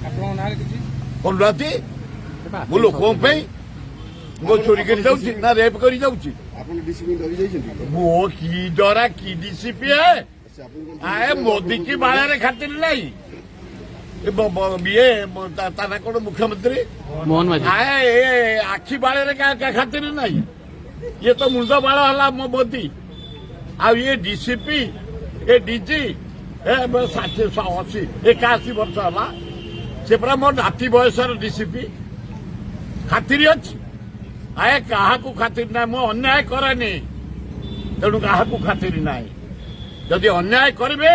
ଆପଣଙ୍କ ନାଁରେ କିଛି କରୁନାହାନ୍ତି। ମୁଁ ଲୋକଙ୍କ ପାଇଁ, ମୁଁ ଚୋରି କରି ଯାଉଛି ନା ରେପ୍ କରି ଯାଉଛି? ଆପଣ ଡିସିପି ଡରି ଯାଇଛନ୍ତି? ମୋ କି ଡରା? କି ଡିସିପି? ଆଚ୍ଛା, ଆପଣ କଣ ଆଏ, ମୋଦି କି ବାଳରେ ଖାତିର ନାହିଁ। ଏ ଇଏ ତା ନା କଣ, ମୁଖ୍ୟମନ୍ତ୍ରୀ? ମୋହନ ମାଝୀ। ଆଏ, ଏ ଆଖି ବାଳରେ ଖାତିର ନାହିଁ। ଇଏ ତ ମୁଣ୍ଡ ବାଳ ହେଲା ମୋ ମୋଦି। ଆଉ ଇଏ ଡିସିପି, ଏ ଡିଜି, ଏ 60, 80, 81 ବର୍ଷ ହେଲା। ସେ ପୁରା ମୋ ନାତି ବୟସର ଡିସିପି। ଖାତିରି ଅଛି? ଆଏ, କାହାକୁ ଖାତିରି ନାହିଁ। ମୁଁ ଅନ୍ୟାୟ କରେନି, ତେଣୁ କାହାକୁ ଖାତିରି ନାହିଁ। ଯଦି ଅନ୍ୟାୟ କରିବେ,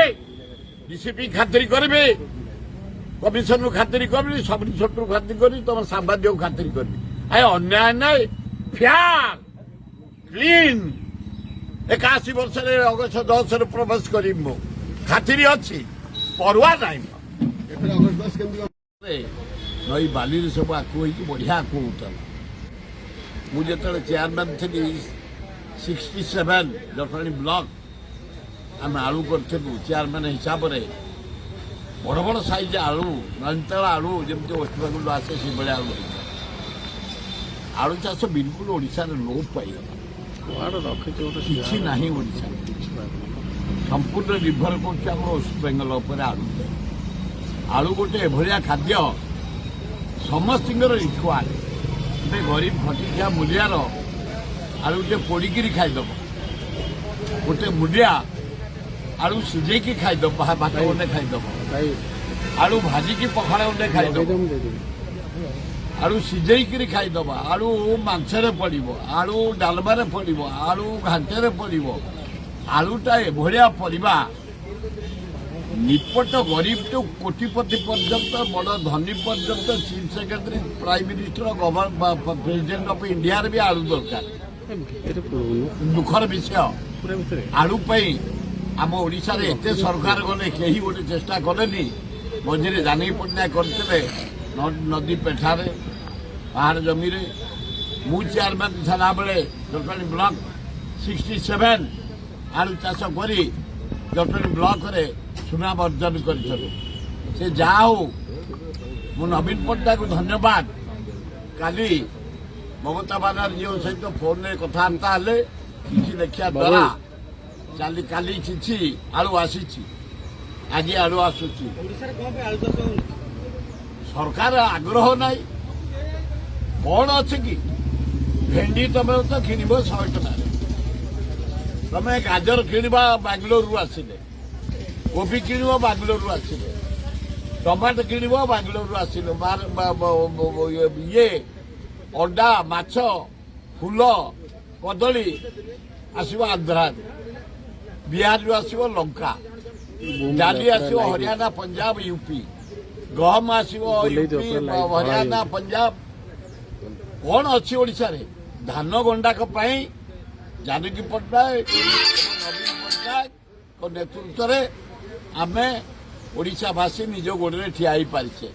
ଡିସିପି ଖାତିରି କରିବେ, କମିଶନକୁ ଖାତିରି କରିବି, ସବ୍ ଇନ୍ସପେକ୍ଟରକୁ ଖାତିରି କରିବି, ତମ ସାମ୍ବାଦିକକୁ ଖାତିରି କରିବି। ଆଏ, ଅନ୍ୟାୟ ନାହିଁ, ଫେୟାର, କ୍ଲିନ୍। 81 ବର୍ଷରେ ଅଗଷ୍ଟ 10ରେ ପ୍ରବେଶ କରିବି ମୁଁ। ଖାତିରି ଅଛି, ପରୱା ନାହିଁ ମୋର। ଏଥର ଅଗଷ୍ଟ 10 କେମିତି କଣ ନଈ ବାଲିରେ ସବୁ ଆଖୁ ହେଇକି ବଢ଼ିଆ ଆଖୁ ହଉଥିଲା। ମୁଁ ଯେତେବେଳେ ଚେୟାରମ୍ୟାନ୍ ଥିଲି, 67, ଜଟଣୀ ବ୍ଲକ, ଆମେ ଆଳୁ କରିଥିଲୁ ଚେୟାରମ୍ୟାନ୍ ହିସାବରେ। ବଡ଼ ବଡ଼ ସାଇଜ୍ ଆଳୁ, ନୈନିତାଳ ଆଳୁ ଯେମିତି ୱେଷ୍ଟବେଙ୍ଗଲରୁ ଆସେ, ସେଇଭଳିଆ ଆଳୁ ହେଇଥିଲା। ଆଳୁ ଚାଷ ବିଲକୁଲ ଓଡ଼ିଶାରେ ଲୋପ ପାଇଗଲା। କୁଆଡ଼େ ରଖିଛୁ ଗୋଟେ? କିଛି ନାହିଁ ଓଡ଼ିଶାରେ। ସମ୍ପୂର୍ଣ୍ଣ ନିର୍ଭର କରୁଛି ଆମର ୱେଷ୍ଟବେଙ୍ଗଲ ଉପରେ ଆଳୁ। ଆଳୁ ଗୋଟେ ଏଭଳିଆ ଖାଦ୍ୟ, ସମସ୍ତଙ୍କର ରିକ୍ୱାୟାର୍ଡ। ଗୋଟେ ଗରିବ ଖଟିଖିଆ ମୂଲିଆର ଆଳୁ ଟିକେ ପୋଡ଼ିକିରି ଖାଇଦେବ, ଗୋଟେ ମୂଲିଆ ଆଳୁ ସିଝେଇକି ଖାଇଦେବ, ଭାତ ଗୋଟେ ଖାଇଦେବ, ଭାଇ। ଆଳୁ ଭାଜିକି ପଖାଳ ଗୋଟେ ଖାଇଦେବ। ଲଗେଇଦେ, ମୁଁ ଦେଇଦେବି। ଆଳୁ ସିଝେଇକିରି ଖାଇଦେବ, ଆଳୁ ମାଂସରେ ପଡ଼ିବ, ଆଳୁ ଡାଲମାରେ ପଡ଼ିବ, ଆଳୁ ଘାଣ୍ଟରେ ପଡ଼ିବ। ଆଳୁଟା ଏଭଳିଆ ପରିବା, ନିପଟ ଗରିବଠୁ କୋଟିପତି ପର୍ଯ୍ୟନ୍ତ, ବଡ଼ ଧନୀ ପର୍ଯ୍ୟନ୍ତ, chief secretary, prime minister, governor, president of ଇଣ୍ଡିଆରେ ବି ଆଳୁ ଦରକାର। ଏ ଭିତରେ ପୁରଉନୁ। ଦୁଃଖର ବିଷୟ, ପୁରା ଭିତରେ। ଆଳୁ ପାଇଁ ଆମ ଓଡ଼ିଶାରେ ଏତେ ସରକାର ଗଲେ, କେହି ଗୋଟେ ଚେଷ୍ଟା କଲେନି। ମଝିରେ ଜାନକୀ ପଟ୍ଟନାୟକ କରିଥିଲେ ନଦୀ ପେଠାରେ, ପାହାଡ଼ ଜମିରେ। ମୁଁ ଚେୟାରମ୍ୟାନ୍ ଥିଲାବେଳେ ଜଟଣୀ ବ୍ଲକ, 67 ଆଳୁ ଚାଷ କରି ଜଟଣୀ ବ୍ଲକରେ ସୁନାମ ଅର୍ଜନ କରିଥିଲେ। ସେ ଯାହା ହଉ, ମୁଁ ନବୀନ ପଟ୍ଟନାୟକକୁ ଧନ୍ୟବାଦ। କାଲି ମମତା ବାନାର୍ଜୀଙ୍କ ସହିତ ଫୋନରେ କଥାବାର୍ତ୍ତା ହେଲେ। ଚିଠି ଲେଖିବା ଦ୍ୱାରା କାଲି କାଲି କିଛି ଆଳୁ ଆସିଛି, ଆଜି ଆଳୁ ଆସୁଛି। ଓଡ଼ିଶାରେ କଣ ପାଇଁ ଆଳୁ ଚାଷ ହଉନି? ସରକାର ଆଗ୍ରହ ନାହିଁ। କଣ ଅଛି କି? ଭେଣ୍ଡି ତମେ ତ କିଣିବ 100 ଟଙ୍କାରେ, ତମେ ଗାଜର କିଣିବା ବାଙ୍ଗାଲୋରରୁ ଆସିଲେ, କୋବି କିଣିବ ବାଙ୍ଗାଲୋରରୁ ଆସିଲେ, ଟମାଟୋ କିଣିବ ବାଙ୍ଗାଲୋରରୁ ଆସିଲେ, ଇଏ ଅଣ୍ଡା, ମାଛ, ଫୁଲ, କଦଳୀ ଆସିବ ଆନ୍ଧ୍ରାରୁ, ବିହାରରୁ ଆସିବ ଲଙ୍କା, ଡାଲି ଆସିବ ହରିୟାଣା, ପଞ୍ଜାବ, ୟୁପି, ଗହମ ଆସିବ ବୁଲେଇ ଦିଅ, ୟୁପି, ପୁରା ଲାଇଟ୍ ଧଳା ହରିୟାଣା, ହେଇଯାଉଛି। ପଞ୍ଜାବ। କଣ ଅଛି ଓଡ଼ିଶାରେ? ଧାନ ଗଣ୍ଡାକ ପାଇଁ ଜାନକୀ ପଟ୍ଟନାୟକ, ନବୀନ ପଟ୍ଟନାୟକଙ୍କ ନେତୃତ୍ୱରେ ଆମେ ଓଡ଼ିଶାବାସୀ ନିଜ ଗୋଡ଼ରେ ଠିଆ ହେଇପାରିଛେ।